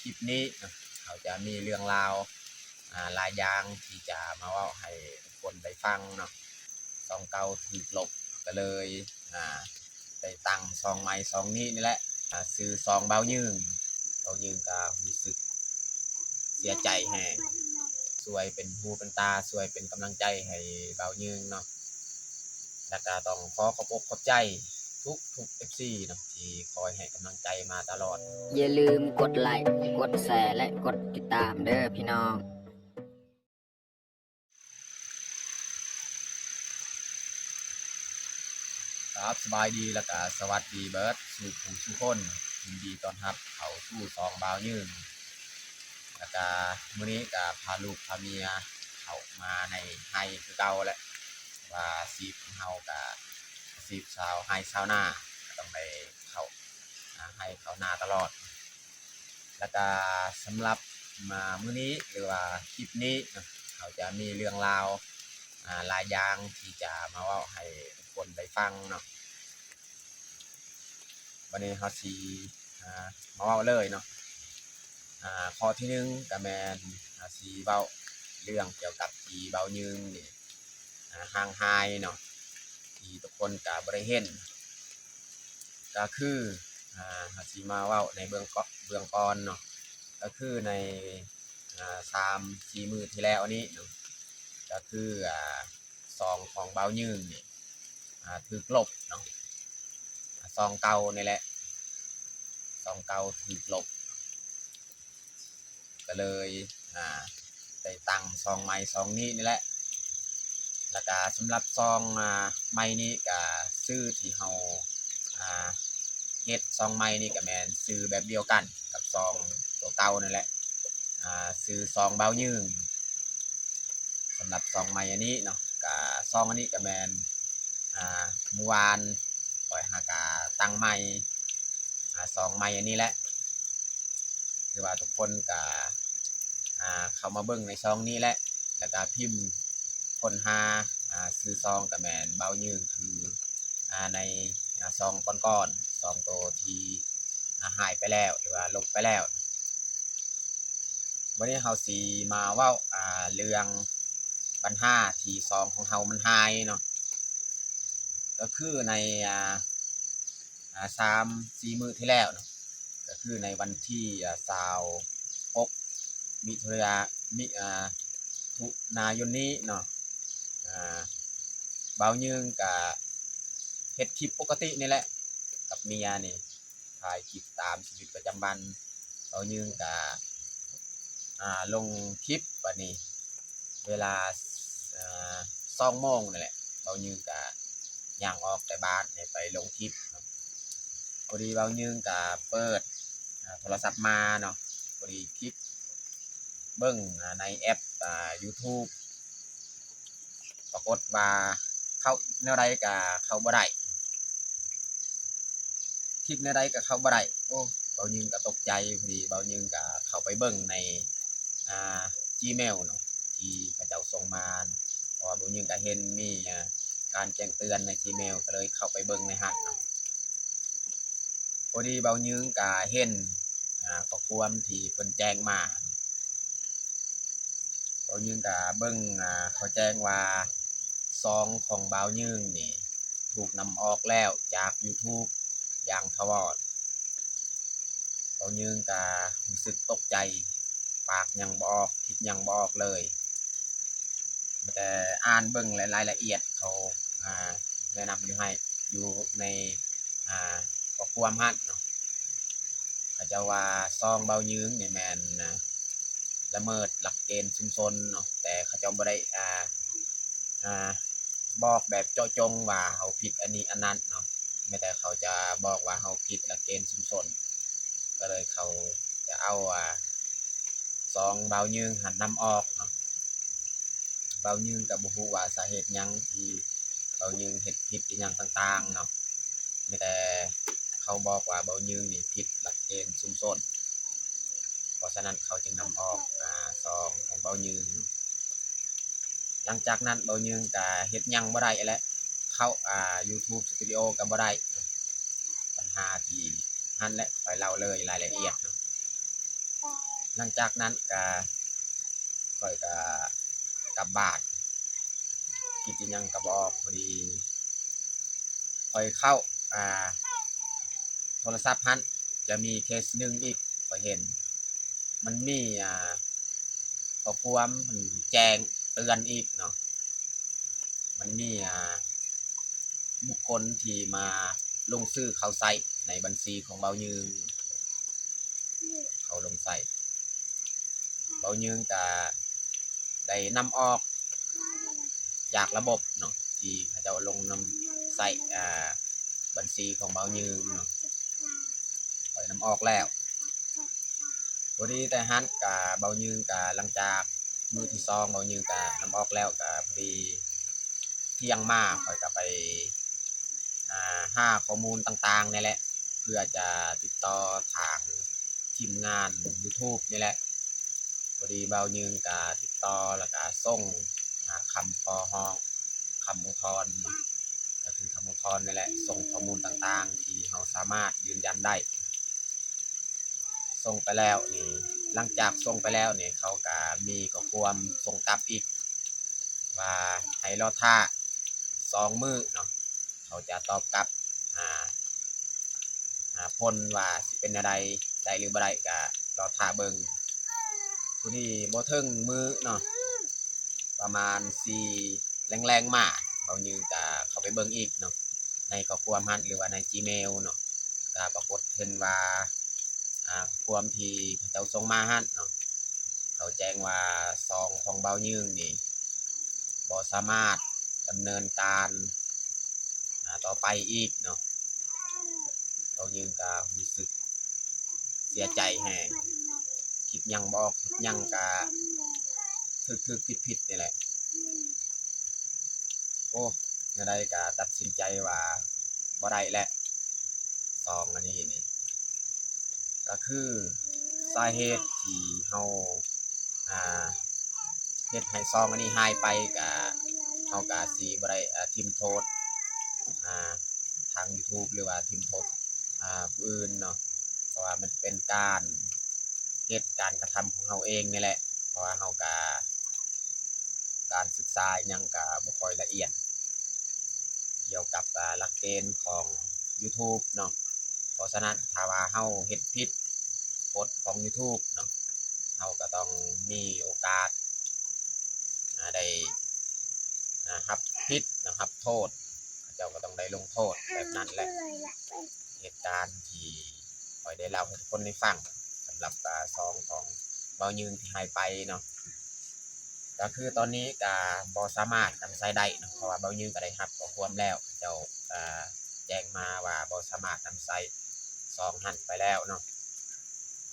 ຄລິບນີ້ເນາະ ເຮົາຈະມີເລື່ອງລາວ ອ່າ ຫຼາຍຢ່າງທີ່ຈະມາເວົ້າໃຫ້ທຸກຄົນໄດ້ຟັງເນາະ. ຊ່ອງເກົ່າຖືກລົບ ກໍເລີຍ ອ່າ ໄດ້ຕັ້ງຊ່ອງໃໝ່ຊ່ອງນີ້ນີ້ແຫຼະ ອ່າ ຊື່ຊ່ອງບ່າວຍືງ. ບ່າວຍືງກໍຮູ້ສຶກເສຍໃຈແຮງ ຊ່ວຍເປັນຫູເປັນຕາ ຊ່ວຍເປັນກຳລັງໃຈໃຫ້ບ່າວຍືງເນາະ. ແລ້ວກໍຕ້ອງຂໍຂອບອົກຂອບໃຈທຸກໆ ເອັຟຊີ ເນາະ ທີ່ຄອຍໃຫ້ກຳລັງໃຈມາຕະຫຼອດ. ຢ່າລືມກົດໄລຄ໌ ກົດແຊ ແລະ ກົດຕິດຕາມເດີ້ພີ່ນ້ອງ. ຄັບ ສະບາຍດີ ແລ້ວກະສະຫວັດດີເບິດສູ່ຜູ້ສູ່ຄົນ. ຍິນດີຕ້ອນຮັບເຂົ້າສູ່ຊ່ອງບ່າວຍືງ. ແລ້ວກະມື້ນີ້ກະພາລູກພາເມຍເຂົ້າມາໃນໄຮ່ຄືເກົ່າແຫຼະ ວ່າອາຊີບຂອງເຮົາກະອາຊີບຊາວໄຮ່ຊາວນາ ກໍຕ້ອງໄດ້ເຂົ້າ ອ່າ ໄຮ່ເຂົ້ານາຕະຫຼອດ. ແລ້ວກະສຳລັບ ອ່າ ມື້ນີ້ ຫຼືວ່າຄລິບນີ້ເນາະ ເຮົາຈະມີເລື່ອງລາວ ອ່າ ຫຼາຍຢ່າງທີ່ຈະມາເວົ້າໃຫ້ທຸກຄົນໄດ້ຟັງເນາະ. ບັດນີ້ເຮົາຊິ ອ່າ ມາເວົ້າເລີຍເນາະ. ອ່າ ຂໍ້ທີໜຶ່ງກໍແມ່ນ ອ່າ ຊິເວົ້າເລື່ອງກ່ຽວກັບທີ່ບ່າວຍືງນີ້ ອ່າ ຫ່າງຫາຍເນາະ ທີ່ທຸກຄົນກໍບໍ່ໄດ້ເຫັນ ກໍຄື ອ່າ ເຮົາຊິມາເວົ້າໃນເບື້ອງ ເບື້ອງກ່ອນເນາະ ກໍຄືໃນ ອ່າ ສາມສີ່ມື້ທີ່ແລ້ວນີ້ເນາະ ກໍຄື ອ່າ ຊ່ອງຂອງບ່າວຍືງນີ້ ອ່າ ຖືກລົບເນາະ. ອ່າ ຊ່ອງເກົ່ານີ້ແຫຼະ ຊ່ອງເກົ່າຖືກລົບ ກໍເລີຍ ອ່າ ໄດ້ຕັ້ງຊ່ອງໃໝ່ຊ່ອງນີ້ນີ້ແຫຼະ. ແລ້ວກະສຳລັບຊ່ອງ ອ່າ ໃໝ່ນີ້ກະຊື່ທີ່ເຮົາ ອ່າ ເຮັດຊ່ອງໃໝ່ນີ້ກະແມ່ນຊື່ແບບດຽວກັນກັບຊ່ອງຕົວເກົ່ານັ້ນແຫຼະ ອ່າ ຊື່ຊ່ອງບ່າວຍືງ. ສຳລັບຊ່ອງໃໝ່ອັນນີ້ເນາະ ກະຊ່ອງອັນນີ້ກະແມ່ນ ອ່າ ມື້ວານຂ້ອຍຫາກະຕັ້ງໃໝ່ ອ່າ ຊ່ອງໃໝ່ອັນນີ້ແຫຼະ ຄືວ່າທຸກຄົນກະ ອ່າ ເຂົ້າມາເບິ່ງໃນຊ່ອງນີ້ແຫຼະ ແລ້ວກະພິມຄົ້ນຫາ ອ່າ ຊື່ຊ່ອງກະແມ່ນບ່າວຍືງ ຄື ອ່າ ໃນ ອ່າ ຊ່ອງກ່ອນໆ ຊ່ອງໂຕທີ່ ອ່າ ຫາຍໄປແລ້ວ ຫຼືວ່າລົບໄປແລ້ວ. ວັນນີ້ເຮົາຊິມາເວົ້າ ອ່າ ເລື່ອງບັນຫາທີ່ຊ່ອງຂອງເຮົາມັນຫາຍເນາະ ກໍຄືໃນ ອ່າ ອ່າ ສາມສີ່ມື້ທີ່ແລ້ວເນາະ ກໍຄືໃນວັນທີ ອ່າ ຊາວຫົກ ມິຖຸນາ ມິ ອ່າ ຖຸນາຍົນນີ້ເນາະ ອ່າ ບ່າວຍືງກະເຮັດຄລິບປົກກະຕິນີ້ແຫຼະ ກັບເມຍນີ້ ຖ່າຍຄລິບຕາມຊີວິດປະຈຳວັນ. ບ່າວຍືງກະ ອ່າ ລົງຄລິບ ບັດນີ້ເວລາ ອ່າ ສອງໂມງນີ້ແຫຼະ ບ່າວຍືງກະຍ່າງອອກແຕ່ບ້ານນີ້ໄປລົງຄລິບເນາະ. ພໍດີບ່າວຍືງກະເປີດ ອ່າ ໂທລະສັບມາເນາະ ພໍດີຄລິກເບິ່ງ ອ່າ ໃນແອັບ ອ່າ ຢູທູບ ປາກົດວ່າເຂົ້າແນວໃດກະເຂົ້າບໍ່ໄດ້ ຄລິກແນວໃດກະເຂົ້າບໍ່ໄດ້. ໂອ້ ບ່າວຍືງກະຕົກໃຈ ພໍດີບ່າວຍືງກະເຂົ້າໄປເບິ່ງໃນ ອ່າ ຈີເມວເນາະ ທີ່ເຂົາເຈົ້າສົ່ງມາເນາະ ເພາະວ່າບ່າວຍືງກະເຫັນມີ ອ່າ ການແຈ້ງເຕືອນໃນຈີເມວ ກໍເລີຍເຂົ້າໄປເບິ່ງໃນຫັ້ນເນາະ. ພໍດີບ່າວຍືງກະເຫັນ ອ່າ ຂໍ້ຄວາມທີ່ເພິ່ນແຈ້ງມາ ບ່າວຍືງກະເບິ່ງ ອ່າ ເຂົາແຈ້ງວ່າຊ່ອງຂອງບ່າວຍືງນີ້ຖືກນຳອອກແລ້ວຈາກຢູທູບຢ່າງຖາວອນ. ບ່າວຍືງກະຮູ້ສຶກຕົກໃຈ ປາກຍັງບໍ່ອອກ ຄິດຍັງບໍ່ອອກເລີຍ ມີແຕ່ອ່ານເບິ່ງລາຍລະອຽດເຂົາ ອ່າ ແນະນຳຢູ່ໃຫ້ ຢູ່ໃນ ອ່າ ຂໍ້ຄວາມຫັ້ນເນາະ. ເຂົາເຈົ້າວ່າຊ່ອງບ່າວຍືງນີ້ແມ່ນ ອ່າ ລະເມີດຫຼັກເກນຊຸມຊົນເນາະ ແຕ່ເຂົາເຈົ້າບໍ່ໄດ້ ອ່າ ອ່າ ບອກແບບເຈາະຈົງວ່າເຮົາຜິດອັນນີ້ອັນນັ້ນເນາະ ມີແຕ່ເຂົາຈະບອກວ່າເຮົາຜິດຫຼັກເກນຊຸມຊົນ ກໍເລີຍເຂົາຈະເອົາ ອ່າ ຊ່ອງບ່າວຍືງຫັ້ນນຳອອກເນາະ. ບ່າວຍືງກໍບໍ່ຮູ້ວ່າສາເຫດຫຍັງທີ່ບ່າວຍືງເຮັດຜິດອີ່ຫຍັງຕ່າງໆເນາະ ມີແຕ່ເຂົາບອກວ່າບ່າວຍືງນີ້ຜິດຫຼັກເກນຊຸມຊົນ ເພາະສະນັ້ນເຂົາຈຶ່ງນຳອອກ ອ່າ ຊ່ອງຂອງບ່າວຍືງ. ຫຼັງຈາກນັ້ນບ່າວຍືງກະເຮັດຫຍັງບໍ່ໄດ້ແຫຼະ ເຂົ້າ ອ່າ ຢູທູບສະຕູດິໂອກໍບໍ່ໄດ້ ບັນຫາທີ່ຫັ້ນແຫຼະ ຂ້ອຍເລົ່າເລີຍລາຍລະອຽດເນາະ. ຫຼັງຈາກນັ້ນກະ ຂ້ອຍກະກັບບ້ານ ຄິດອີ່ຫຍັງກະບໍ່ອອກ. ພໍດີຂ້ອຍເຂົ້າ ອ່າ ໂທລະສັບຫັ້ນ ຈະມີເຄສໜຶ່ງອີກ ຂ້ອຍເຫັນ ມັນມີ ອ່າ ຂໍ້ຄວາມແຈ້ງເຕືອນອີກເນາະ. ມັນມີ ອ່າ ບຸກຄົນທີ່ມາລົງຊື່ເຂົ້າໃຊ້ໃນບັນຊີຂອງເບົາຍືງ ເຂົາລົງໃຊ້ ເບົາຍືງກະໄດ້ນຳອອກຈາກລະບົບເນາະ ທີ່ເຂົາເຈົ້າລົງນຳໃຊ້ ອ່າ ບັນຊີຂອງເບົາຍືງເນາະ ຂ້ອຍນຳອອກແລ້ວ. ພໍດີແຕ່ຫັ້ນກະເບົາຍືງກະ ຫຼັງຈາກມື້ທີສອງ ເບົາຍືງກະນຳອອກແລ້ວ ກະພໍດີທ່ຽງມາ ຂ້ອຍກະໄປ ອ່າ ຫາຂໍ້ມູນຕ່າງໆນີ້ແຫຼະ ເພື່ອຈະຕິດຕໍ່ທາງທີມງານຢູທູບນີ້ແຫຼະ. ພໍດີເບົາຍືງກະຕິດຕໍ່ ແລ້ວກະສົ່ງ ອ່າ ຄຳຂໍຮ້ອງ ຄຳອຸທອນ ກະຄືຄຳອຸທອນນີ້ແຫຼະ ສົ່ງຂໍ້ມູນຕ່າງໆທີ່ເຮົາສາມາດຢືນຢັນໄດ້. ສົ່ງໄປແລ້ວນີ້ ຫຼັງຈາກສົ່ງໄປແລ້ວນີ້ ເຂົາກະມີຂໍ້ຄວາມສົ່ງກັບອີກ ວ່າໃຫ້ລໍຖ້າສອງມື້ເນາະ ເຂົາຈະຕອບກັບ ຫາ ຫາຜົນວ່າຊິເປັນແນວໃດ ໄດ້ຫຼືບໍ່ໄດ້ ກະລໍຖ້າເບິ່ງ. ຜູ້ນີ້ບໍ່ເຖິງມື້ເນາະ ປະມານສີ່ແລງໆມາ ເບົາຍືງກະເຂົ້າໄປເບິ່ງອີກເນາະ ໃນຂໍ້ຄວາມຫັ້ນ ຫຼືວ່າໃນຈີເມວເນາະ ກະປາກົດເຫັນວ່າ ອ່າ ຄວາມທີ່ເຂົາເຈົ້າສົ່ງມາຫັ້ນເນາະ ເຂົາແຈ້ງວ່າຊ່ອງຂອງເບົາຍືງນີ້ບໍ່ສາມາດດຳເນີນການ ອ່າ ຕໍ່ໄປອີກເນາະ. ເບົາຍືງກະຮູ້ສຶກເສຍໃຈແຮງ ຄິດຫຍັງບໍ່ອອກ ເຮັດຫຍັງກະຖືກໆຜິດໆນີ້ແຫຼະ. ໂອ້ ແນວໃດກະຕັດສິນໃຈວ່າບໍ່ໄດ້ແຫຼະ ຊ່ອງອັນນີ້ນີ້ ກະຄືສາເຫດທີ່ເຮົາ ອ່າ ເຮັດໃຫ້ຊ່ອງອັນນີ້ຫາຍໄປ ກະ ເຮົາກະຊິບໍ່ໄດ້ ອ່າ ຖິ້ມໂທດ ອ່າ ທາງຢູທູບ ຫຼືວ່າຖິ້ມໂທດ ອ່າ ຜູ້ອື່ນເນາະ ເພາະວ່າມັນເປັນການເຮັດການກະທຳຂອງເຮົາເອງນີ້ແຫຼະ ເພາະວ່າເຮົາກະ ການສຶກສາຫຍັງກະບໍ່ຄ່ອຍລະອຽດ ກ່ຽວກັບ ອ່າ ຫຼັກເກນຂອງຢູທູບເນາະ. ເພາະສະນັ້ນ ຖ້າວ່າເຮົາເຮັດຜິດກົດຂອງຢູທູບເນາະ ເຮົາກະຕ້ອງມີໂອກາດ ອ່າ ໄດ້ ອ່າ ຮັບຜິດເນາະ ຮັບໂທດ ເຂົາເຈົ້າກະຕ້ອງໄດ້ລົງໂທດແບບນັ້ນແຫຼະ. ເຫດການທີ່ຂ້ອຍໄດ້ເລົ່າໃຫ້ທຸກຄົນໄດ້ຟັງ ສຳລັບ ອ່າ ຊ່ອງຂອງເບົາຍືງທີ່ຫາຍໄປເນາະ ກະຄືຕອນນີ້ກະບໍ່ສາມາດນຳໃຊ້ໄດ້ເນາະ ເພາະວ່າເບົາຍືງກະໄດ້ຮັບຂໍ້ຄວາມແລ້ວ ເຂົາເຈົ້າ ອ່າ ແຈ້ງມາວ່າບໍ່ສາມາດນຳໃຊ້ຊ່ອງຫັ້ນໄປແລ້ວເນາະ.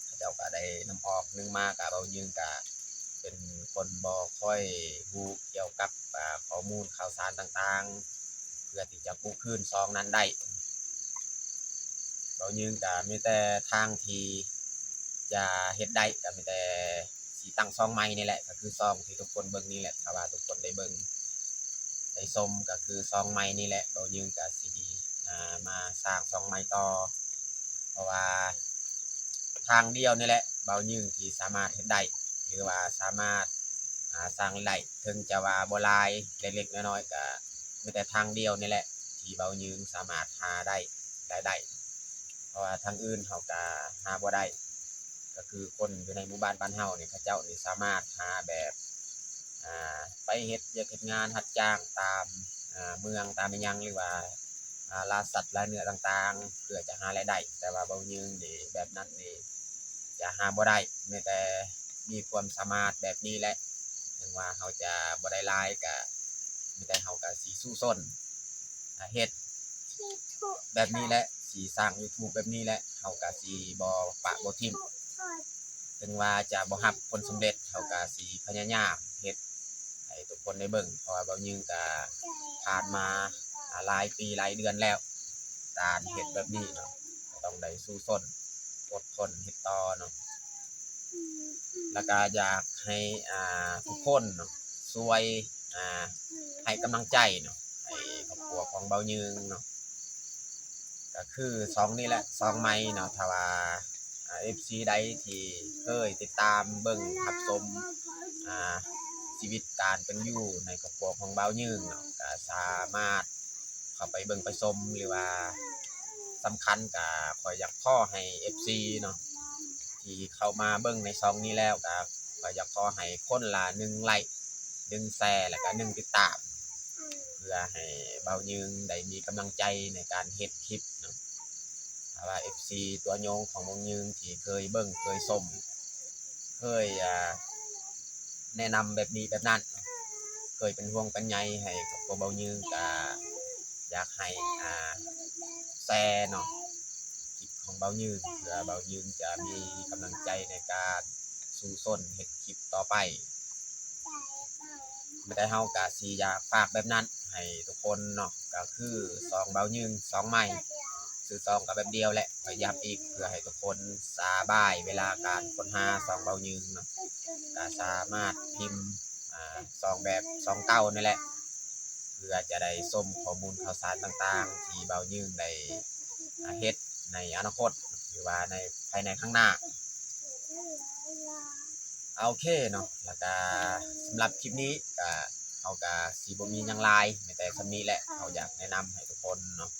ເຂົາເຈົ້າກະໄດ້ນຳອອກ ໜຶ່ງມາກະເບົາຍືງກະເປັນຄົນບໍ່ຄ່ອຍຮູ້ກ່ຽວກັບ ອ່າ ຂໍ້ມູນຂ່າວສານຕ່າງໆ ເພື່ອທີ່ຈະກູ້ຄືນຊ່ອງນັ້ນໄດ້. ເບົາຍືງກະມີແຕ່ທາງທີ່ຈະເຮັດໄດ້ ກະມີແຕ່ຊິຕັ້ງຊ່ອງໃໝ່ນີ້ແຫຼະ ກະຄືຊ່ອງທີ່ທຸກຄົນເບິ່ງນີ້ແຫຼະ. ຖ້າວ່າທຸກຄົນໄດ້ເບິ່ງໄດ້ຊົມ ກະຄືຊ່ອງໃໝ່ນີ້ແຫຼະ ເບົາຍືງກະຊິ ອ່າ ມາສ້າງຊ່ອງໃໝ່ຕໍ່ ເພາະວ່າທາງດຽວນີ້ແຫຼະ ເບົາຍືງທີ່ສາມາດເຮັດໄດ້ ຫຼືວ່າສາມາດ ອ່າ ສ້າງລາຍໄດ້ ເຖິງຈະວ່າບໍ່ຫຼາຍ ເລັກໆນ້ອຍໆ ກະມີແຕ່ທາງດຽວນີ້ແຫຼະ ທີ່ເບົາຍືງສາມາດຫາໄດ້ ລາຍໄດ້ ເພາະວ່າທາງອື່ນເຮົາກະຫາບໍ່ໄດ້. ກະຄືຄົນຢູ່ໃນໝູ່ບ້ານບ້ານເຮົານີ້ ເຂົາເຈົ້ານີ້ສາມາດຫາແບບ ອ່າ ໄປເຮັດວຽກເຮັດງານຮັບຈ້າງຕາມ ອ່າ ເມືອງຕາມອີ່ຫຍັງ ຫຼືວ່າ ອ່າ ລ່າສັດລ່າເນື້ອຕ່າງໆ ເພື່ອຈະຫາລາຍໄດ້ ແຕ່ວ່າເບົາຍືງນີ້ ແບບນັ້ນນີ້ຈະຫາບໍ່ໄດ້ ມີແຕ່ມີຄວາມສາມາດແບບນີ້ແຫຼະ ເຖິງວ່າເຮົາຈະບໍ່ໄດ້ຫຼາຍ ກະມີແຕ່ເຮົາກະຊິສູ້ຊົນ ອ່າ ເຮັດແບບນີ້ແຫຼະ ຊິສ້າງຢູທູບແບບນີ້ແຫຼະ ເຮົາກະຊິບໍ່ປະບໍ່ຖິ້ມ ເຖິງວ່າຈະບໍ່ຮັບຜົນສຳເລັດ ເຮົາກະຊິພະຍາຍາມເຮັດໃຫ້ທຸກຄົນໄດ້ເບິ່ງ ເພາະວ່າເບົາຍືງກະຜ່ານມາ ອ່າ ຫຼາຍປີຫຼາຍເດືອນແລ້ວ ການເຮັດແບບນີ້ເນາະ ກະຕ້ອງໄດ້ສູ້ຊົນ ອົດທົນເຮັດຕໍ່ເນາະ. ແລ້ວກະຢາກໃຫ້ ອ່າ ທຸກຄົນເນາະ ຊ່ວຍ ອ່າ ໃຫ້ກຳລັງໃຈເນາະ ໃຫ້ຄອບຄົວຂອງເບົາຍືງເນາະ ກະຄືຊ່ອງນີ້ແຫຼະ ຊ່ອງໃໝ່ເນາະ ຖ້າວ່າ ອ່າ ເອັຟຊີ ໃດທີ່ເຄີຍຕິດຕາມເບິ່ງຮັບຊົມ ອ່າ ຊີວິດການເປັນຢູ່ໃນຄອບຄົວຂອງບ່າວຍືງເນາະ ກໍສາມາດເຂົ້າໄປເບິ່ງໄປຊົມ ຫຼືວ່າສຳຄັນກໍຂ້ອຍຢາກຂໍໃຫ້ ເອັຟຊີ ເນາະ ທີ່ເຂົ້າມາເບິ່ງໃນຊ່ອງນີ້ແລ້ວ ກໍຂ້ອຍຢາກຂໍໃຫ້ຄົນລະໜຶ່ງໄລ້ ໜຶ່ງແຊ ແລ້ວກໍໜຶ່ງຕິດຕາມ ເພື່ອໃຫ້ບ່າວຍືງໄດ້ມີກຳລັງໃຈໃນການເຮັດຄລິບເນາະ. ຖ້າວ່າ ເອັຟຊີ ຕົວໂຍງຂອງບ່າວຍືງທີ່ເຄີຍເບິ່ງເຄີຍຊົມ ເຄີຍ ອ່າ ແນະນຳແບບນີ້ແບບນັ້ນ ເຄີຍເປັນຫ່ວງເປັນໃຍໃຫ້ຄອບຄົວບ່າວຍືງ ກໍຢາກໃຫ້ ອ່າ ແຊເນາະ ຄລິບຂອງບ່າວຍືງ ເພື່ອບ່າວຍືງຈະມີກຳລັງໃຈໃນການສູ້ຊົນເຮັດຄລິບຕໍ່ໄປ. ແຕ່ເຮົາກະຊິຢາກຝາກແບບນັ້ນໃຫ້ທຸກຄົນເນາະ ກໍຄືຊ່ອງບ່າວຍືງ ຊ່ອງໃໝ່ ຊື່ຊ່ອງກໍແບບດຽວແຫຼະ ຂ້ອຍຢ້ຳອີກ ເພື່ອໃຫ້ທຸກຄົນສະບາຍເວລາການຄົ້ນຫາຊ່ອງບ່າວຍືງເນາະ ກໍສາມາດພິມ ອ່າ ຊ່ອງແບບຊ່ອງເກົ່ານີ້ແຫຼະ ເພື່ອຈະໄດ້ຊົມຂໍ້ມູນຂ່າວສານຕ່າງໆ ທີ່ບ່າວຍືງໄດ້ ອ່າ ເຮັດໃນອະນາຄົດ ຫຼືວ່າໃນ ພາຍໃນຂ້າງໜ້າ. ໂອເຄເນາະ ແລ້ວກະສຳລັບຄລິບນີ້ກະ ເຮົາກະຊິບໍ່ມີຫຍັງຫຼາຍ ມີແຕ່ສ່ຳນີ້ແຫຼະ ເຮົາຢາກແນະນຳໃຫ້ທຸກຄົນເນາະ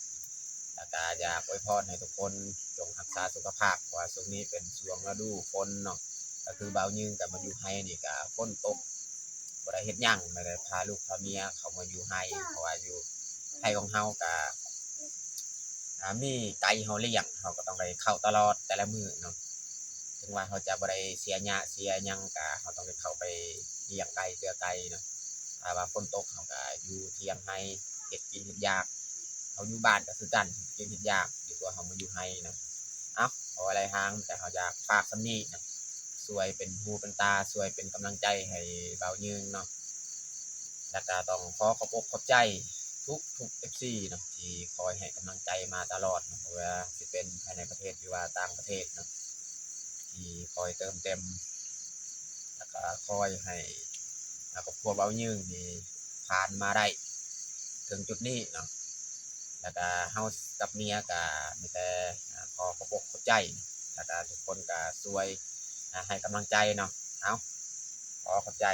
ແລ້ວກະຢາກອວຍພອນໃຫ້ທຸກຄົນຈົ່ງຮັກສາສຸຂະພາບ ເພາະວ່າຊ່ວງນີ້ເປັນຊ່ວງລະດູຝົນເນາະ ກໍຄືບ່າວຍືງກະມາຢູ່ໄຮ່ນີ້ກະຝົນຕົກ ບໍ່ໄດ້ເຮັດຫຍັງ ແມ່ນແຕ່ພາລູກພາເມຍເຂົ້າມາຢູ່ໄຮ່ ເພາະວ່າຢູ່ໄຮ່ຂອງເຮົາກະ ອ່າ ມີໄກ່ເຮົາລ້ຽງ ເຮົາກໍຕ້ອງໄດ້ເຂົ້າຕະຫຼອດແຕ່ລະມື້ເນາະ ເຖິງວ່າເຮົາຈະບໍ່ໄດ້ເສຍຫຍ້າເສຍຫຍັງ ກະເຮົາຕ້ອງໄດ້ເຂົ້າໄປລ້ຽງໄກ່ເຈືອໄກ່ເນາະ. ຖ້າວ່າຝົນຕົກເຮົາກະຢູ່ຖຽງໄຮ່ ເຮັດກິນເຮັດຢາກ ເຮົາຢູ່ບ້ານກໍຄືກັນ ເຮັດກິນເຮັດຢາກ ດີກວ່າເຮົາມາຢູ່ໄຮ່ເນາະ. ເອົ້າ ບໍ່ວ່າຫຼາຍຫາງ ແຕ່ເຮົາຢາກຝາກສ່ຳນີ້ເນາະ ຊ່ວຍເປັນຫູເປັນຕາ ຊ່ວຍເປັນກຳລັງໃຈໃຫ້ບ່າວຍືງເນາະ. ແລ້ວກະຕ້ອງຂໍຂອບອົກຂອບໃຈທຸກໆ ເອັຟຊີ ເນາະ ທີ່ຄອຍໃຫ້ກຳລັງໃຈມາຕະຫຼອດເນາະ ບໍ່ວ່າຊິເປັນພາຍໃນປະເທດ ຫຼືວ່າຕ່າງປະເທດເນາະ ທີ່ຄອຍເຕີມເຕັມ ແລ້ວກະຄອຍໃຫ້ ອ່າ ຄອບຄົວບ່າວຍືງນີ້ຜ່ານມາໄດ້ເຖິງຈຸດນີ້ເນາະ. ແລ້ວກະເຮົາກັບເມຍກະມີແຕ່ ອ່າ ຂໍຂອບອົກຂອບໃຈ ແລ້ວກະທຸກຄົນກະຊ່ວຍ ອ່າ ໃຫ້ກຳລັງໃຈເນາະ. ເອົາ ຂໍຂອບໃຈ.